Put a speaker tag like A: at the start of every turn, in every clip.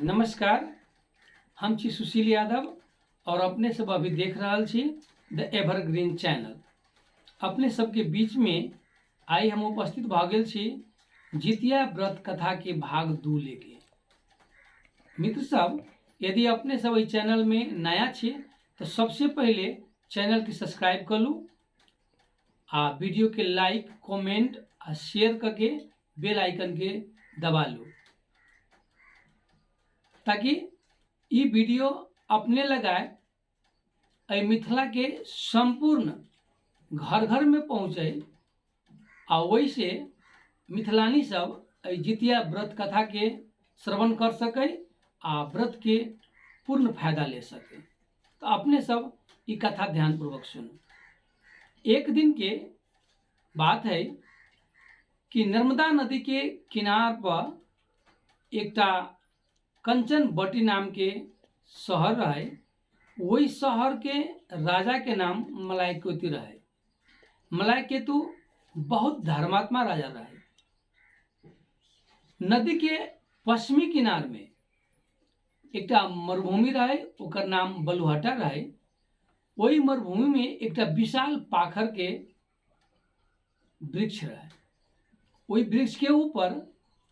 A: नमस्कार, हम छी सुशील यादव और अपने सब अभी देख रहल छी द एवरग्रीन चैनल। अपने सबके बीच में आइ हम उपस्थित भऽ गेल छी जितिया व्रत कथा के भाग 2 लेके। मित्र सब, यदि अपने सब एहि चैनल में नया छी तो सबसे पहले चैनल के सब्सक्राइब कर लू आ वीडियो के लाइक, कमेंट आ शेयर करके बेल आइकन के दबा लू ताकि ई वीडियो अपने लगाए एहि मिथिला के संपूर्ण घर घर में पहुँचे आ ओहिसे मिथिलानी सब एहि जितिया व्रत कथा के श्रवण कर सके आ व्रत के पूर्ण फायदा ले सके। तो अपने सब ई कथा ध्यानपूर्वक सुनू। एक दिन के बात है कि नर्मदा नदी के किनार पर एकटा कंचन बटी नाम के शहर रहे। वही शहर के राजा के नाम मलायकेतु रहे। मलायकेतु बहुत धर्मात्मा राजा रहे। नदी के पश्चिमी किनार में एकटा मरुभूमि रहे, ओकर नाम बलुहाटा रहे। ओहि मरुभूमि में एकटा विशाल पाखर के वृक्ष रहे। ओहि वृक्ष के ऊपर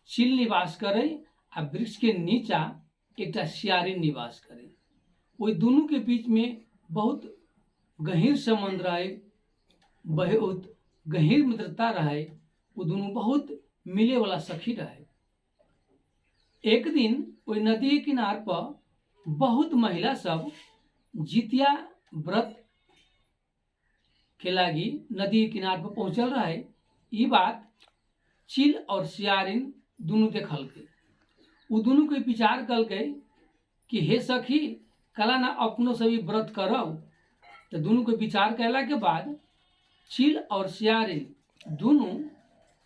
A: चील निवास करे आ वृक्ष के नीचा एकटा सियारी निवास करे। ओहि दुनू के बीच में बहुत गहीर संबंध रहे, बहुत गहीर मित्रता रहे। ओ दुनू बहुत मिले वाला सखी रहे। एक दिन ओहि नदी के किनार पर बहुत महिला सब जितिया व्रत के लागी नदी के किनार पर पहुंचल रहे। ई बात चील और सियारिन दुनू देखलकै। ओ दुनू के विचार कलकै कि हे सखी, कला ना अपनो से भी व्रत करब। तो दुनू के विचार कैला के बाद चील और सियारिन दुनू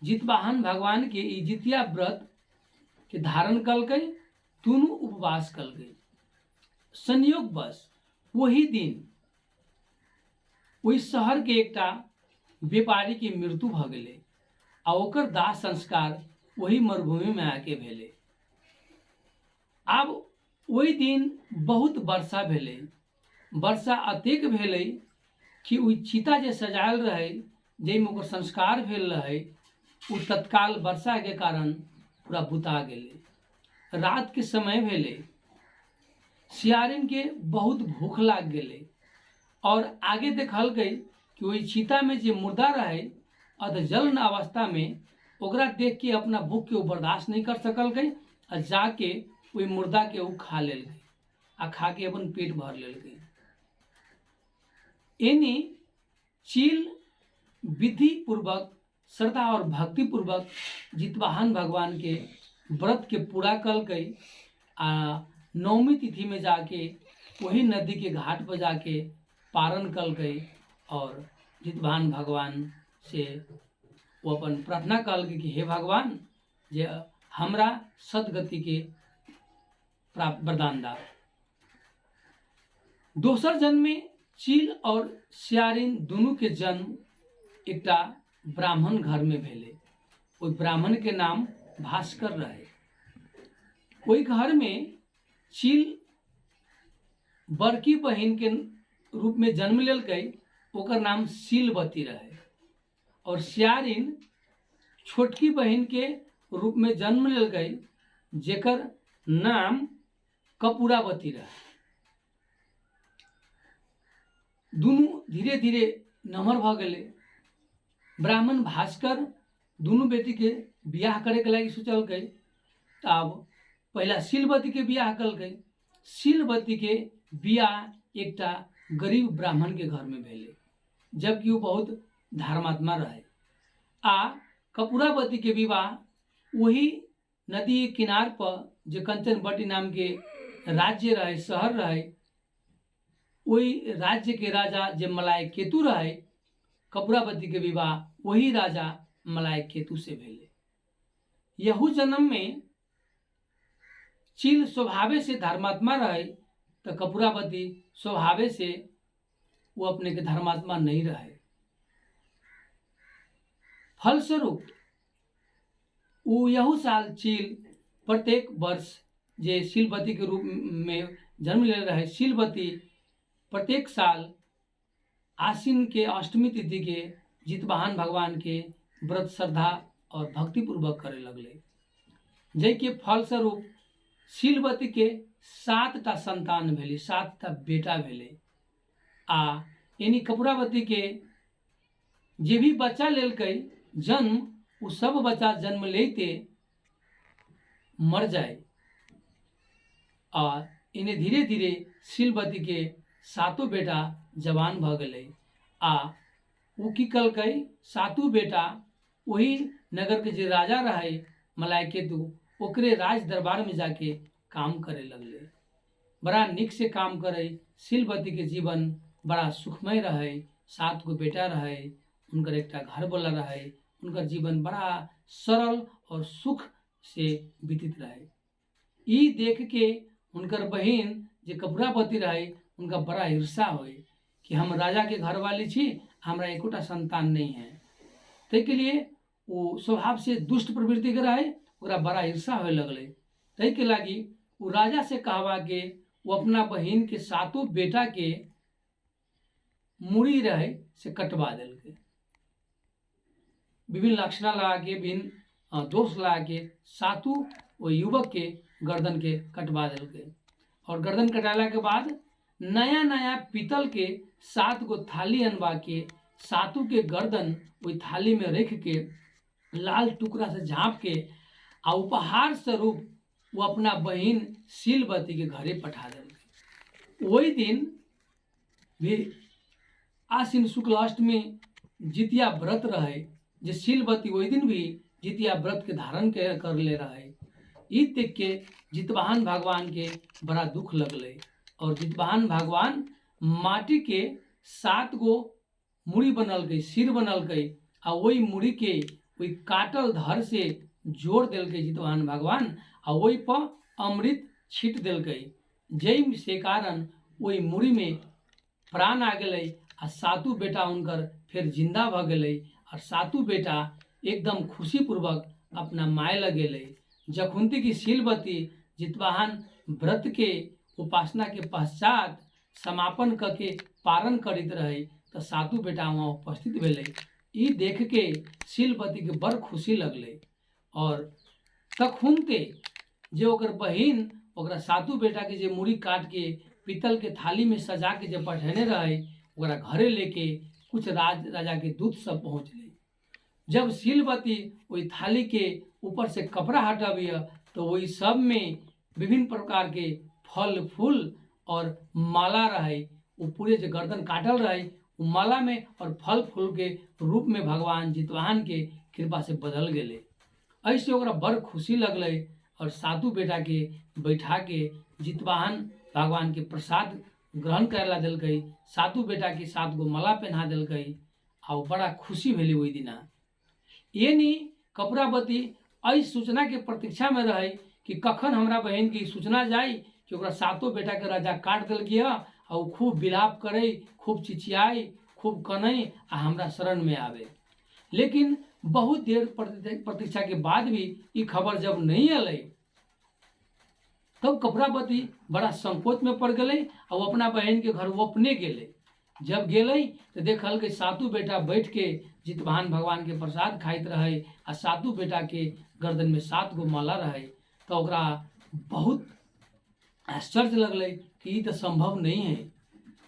A: जितवाहन भगवान के ई जितिया व्रत के धारण कलकै, दुनू उपवास कलकै। संयोगवश वही दिन ओहि शहर के एकटा व्यापारी के मृत्यु भऽ गेलै आ ओकर दाह संस्कार ओही मरुभूमि में आके भेलै। आब ओहि दिन बहुत वर्षा भेलै। वर्षा अतेक भेलै कि ओहि चिता जे सजायल रहै, जाहिमे ओकर संस्कार भेल रहै, ओ तत्काल वर्षाके कारण पूरा बुता गेलै। रात के समय भेलै, सियारिन के बहुत भूख लाग गेलै और आगे देखलकै कि ओहि चितामे जे मुर्दा रहै अधजलन अवस्थामे, ओकरा देख के अपना भूख के ओ बर्दाश्त नहीं कर सकलकै आ जाके ओहि मुर्दा के ओ खा लेलकै आ खा के अपन पेट भर लेलकै। एनी चील विधि पूर्वक श्रद्धा और भक्ति पूर्वक जितवाहन भगवान के व्रत के पूरा कलकै आ नवमी तिथि में जाके वही नदी के घाट पर जाके पारण कलकै और जितवाहन भगवान से वो अपन प्रार्थना कलकै कि हे भगवान, जे हमरा सदगति के प्राप्त वरदान दा। दोसर जन्म में चील और सियारिन दुनू के जन्म एकटा ब्राह्मण घर में भेलै। ओहि ब्राह्मण के नाम भास्कर रहे। ओहि घर में चील बड़की बहिन के रूप में जन्म लेलकै, ओकर नाम शीलवती रहे और सियारिन छोटकी बहिन के रूप में जन्म लेलकै, जेकर नाम कपूरावती रहे। दुनू धीरे धीरे नमहर भऽ गेलै। ब्राह्मण भास्कर दुनू बेटीके बियाह करैके लागि सोचलकै। तऽ आब पहिला शीलवतीके बियाह कलकै। शीलवतीके बियाह एकटा गरीब ब्राह्मणके घरमे भेलै, जबकि ओ बहुत धर्मात्मा रहै। आ कपूरावतीके विवाह वही नदी के किनार पर जे कंचनवटी नाम के राज्य रहे, शहर रहे, ओहि राज्य के राजा जे मलाय केतु रहे, कपूरावती के विवाह वही राजा मलाय केतु से भेलै। यहू जन्म में चील स्वभावे से धर्मात्मा रहे, तो कपूरावती स्वभावे से वो अपने के धर्मात्मा नहीं रहे। फलस्वरूप उ यहू साल चील प्रत्येक वर्ष जे शीलवतीके रूपमे जन्म लेने रहै। शीलवती प्रत्येक साल आश्विनके अष्टमी तिथिके जितवाहन भगवानके व्रत श्रद्धा आओर भक्तिपूर्वक करय लगलै, जाहिके फलस्वरूप शीलवतीके 7टा सन्तान भेलै, 7टा बेटा भेलै। आ यानी कपूरावतीके जे भी बच्चा लेलकै जन्म, ओ सब बच्चा जन्म लेते मर जाए। आ एने धीरे धीरे शीलवतीके सातो बेटा जवान भऽ गेलै। आ ओ की कलकै, सातो बेटा ओही नगरके जे राजा रहै मलायकेतु, ओकरे राज दरबारमे जाके काम करे लगलै। बड़ा नीक से काम करै। शीलवतीके जीवन बड़ा सुखमय रहै। 7 गो बेटा रहै, हुनकर एकटा घरवला रहै। हुनकर जीवन बड़ा सरल और सुख से बीतित रहै। ई देख के हुनकर बहिन जे कपूरावती रहै, हुनका बड़ा ईर्ष्या होइ कि हम राजाके घरवाली छी, हमरा एकोटा संतान नहीं है। ताहिके लिए ओ स्वभाव से दुष्ट प्रवृत्तिके रहै, ओकरा बड़ा ईर्ष्या होए लगलै। ताहिके लागि ओ राजा से कहवा के ओ अपना बहिनके सातो बेटाके मूड़ी रहै से कटवा देलकै। विभिन्न लक्षणा लगा के, विभिन्न दोष लगा के सातू ओ युवक के गर्दन के कटवा देलकै। और गर्दन कटाला के बाद नया नया पीतल के 7 गो थाली अनवा के सातू के गर्दन ओहि थाली में रख के लाल टुकड़ा से झाँप के आ उपहार स्वरूप वो अपना बहिन शीलवती के घरे पठा देलकै। ओहि दिन भी आश्विन शुक्ल अष्टमी जितिया व्रत रहे, जे शीलवती ओहि दिन भी जितिया व्रत के धारण कर ले रहे। ई देख के जितवाहन भगवान के बड़ा दुख लगलै और जितवाहन भगवान माटी के 7 गो मूड़ी बनलकै, सिर बनलकै आ ओहि मूड़ी के ओहि काटल धर से जोड़ देलकै जितवाहन भगवान आ ओहि पर अमृत छीट देलकै, जाहि से कारण ओहि मूड़ी में प्राण आ गेलै आ सातू बेटा हुनकर फेर जिंदा भऽ गेलै और सातू बेटा एकदम खुशीपूर्वक अपना माय लग गेलै। जखुनती की शीलवती जितवाहन व्रत के उपासना के पश्चात समापन कऽ के पारण करैत रहै तऽ सातू बेटा वहाँ उपस्थित भेलै। ई देख के शीलवती के बड़ खुशी लगलै और तखुनते जे ओकर बहिन ओकरा सातू बेटा के जे मूड़ी काट के पीतल के थाली में सजा के जे पठेने रहै, ओकरा घरे लेके कुछ राजा के दूत सब पहुँचलै। जब शीलवती ओहि थाली के ऊपर से कपड़ा हटबिय तो ओहि सब में विभिन्न प्रकार के फल फूल और माला रहे। वो पूरे जो गर्दन काटल रहे वो माला में और फल फूल के रूप में भगवान जितवाहन के कृपा से बदल गेलै। ऐसे ओकरा बड़ खुशी लगलै और सातू बेटा के बैठा के जितवाहन भगवान के प्रसाद ग्रहण करे ला देलकै। सातू बेटा के 7 गो माला पहना देलकै आ ओ बड़ा खुशी भेलै ओहि दिना। एनी कपूरावती एहि सूचना के प्रतीक्षा में रहे कि कखन हमरा बहिन के ई सूचना जाय कि ओकरा सातो बेटा के राजा काट देलकै हँ आ ओ खूब विलाप करै, खूब चिचियाई, खूब कनै आ हमरा शरण में आवे। लेकिन बहुत देर प्रतीक्षा के बाद भी ई खबर जब नहीं अलै तब कपूरावती बड़ा संकोच में पड़ गेलै आ ओ अपना बहिन के घर वो अपने गेलै। जब गेलै तऽ देखलकै सातू बेटा बैठ के जितवाहन भगवान के प्रसाद खाइत रहै आ सातू बेटा के गर्दन में 7 गो माला रहै। तऽ ओकरा बहुत आश्चर्य लगलै कि ई तऽ संभव नहीं है।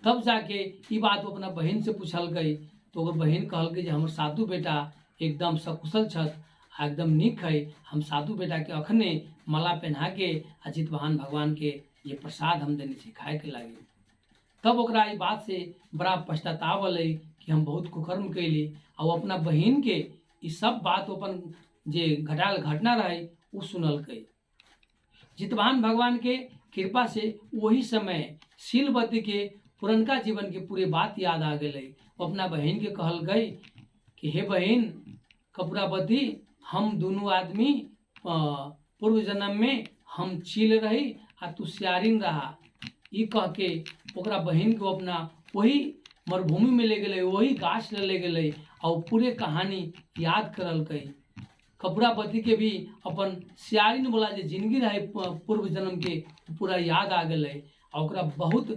A: तब जाके ई बात ओ अपना बहिन से पुछलकै तऽ ओकर बहिन कहलकै जे हमर सातू बेटा एकदम सकुशल छथि आ एकदम नीक है। हम सातू बेटा के अखने माला पहना के आ जितवाहन भगवान के जे प्रसाद हम देने छी खायके लागी। तब ओकरा ई बात से बड़ा पश्चाताप अलै कि हम बहुत कुकर्म कैली आ ओ अपना बहिन के ई सब बात अपन जे घटायल घटना रहै ओ सुनलकै। जितवाहन भगवान के कृपा से वही समय शीलवती के पुरनका जीवन के पूरे बात याद आ गेलै। ओ अपना बहिन के कहलकै कि हे बहिन कपूरावती, हम दुनू आदमी पूर्व जन्म में हम चील रही आ तू सियारिन रहा। ई कह के ओकरा बहिन के अपना वही मरुभूमि में ले गेलै, वही गाछ ले गेलै आ ओ पूरे कहानी याद करलकै। कपूरापतिके भी अपन सियारिनवला जे जिनगी रहै पूर्व जन्मके, ओ पूरा याद आ गेलै आ ओकरा बहुत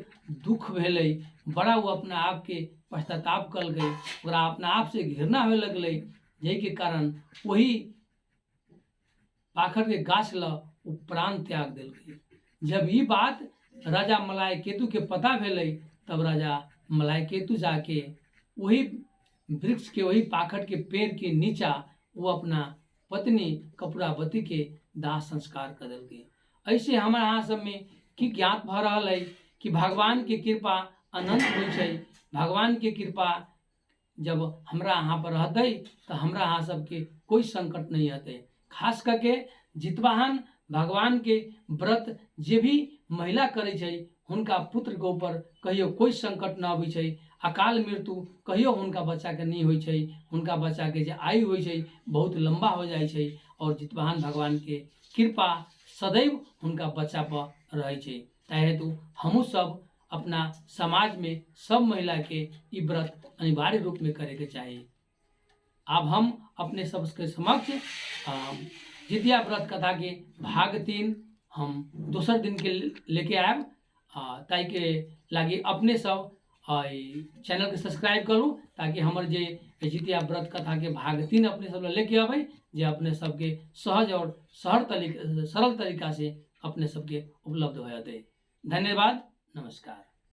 A: दुःख भेलै। बड़ा ओ अपना आपके पश्चाताप कलकै, ओकरा अपना आपसँ घृणा होए लगलै, जाहिके कारण ओही पाखरके गाछ लऽ ओ प्राण त्याग देलकै। जब ई बात राजा मलाय केतुके पता भेलै, तब राजा मलाय केतु जाके ओही वृक्षके, ओही पाखरके पेड़के नीचा ओ अपना पत्नी कपूरावतीके दाह संस्कार कऽ देलकै। एहिसँ हमरा अहाँ सबमे की ज्ञात भऽ रहल अइ कि भगवानके कृपा अनन्त होइ छै। भगवानके कृपा जब हमरा अहाँ पर रहतै तऽ हमरा अहाँ सबके कोइ संकट नहि हेतै। खास कऽ के जितवाहन भगवानके व्रत जे भी महिला करै छै, हुनका पुत्रके ऊपर कहियो कोइ संकट नहि अबै छै। अकाल मृत्यु कहियो हुनका बच्चाके नहि होइ छै। हुनका बच्चाके जे आयु होइ छै बहुत लम्बा हो जाइ छै आओर जितवाहन भगवानके कृपा सदैव हुनका बच्चापर रहै छै। ताहि हेतु हमहूँ सब अपना समाजमे सब महिलाके ई व्रत अनिवार्य रूपमे करैके चाही। आब हम अपने सबके समक्ष जितिया व्रत कथाके भाग 3 हम दोसर दिनके लेके आयब। ताहिके लागी अपने सब चैनलके सब्सक्राइब करू, ताकि हमर जे जितिया व्रत कथाके भाग 3 अपने सब लेके अबै, जे अपने सबके सहज और सरल तरीका से अपने सबके उपलब्ध हो जेतै। धन्यवाद, नमस्कार।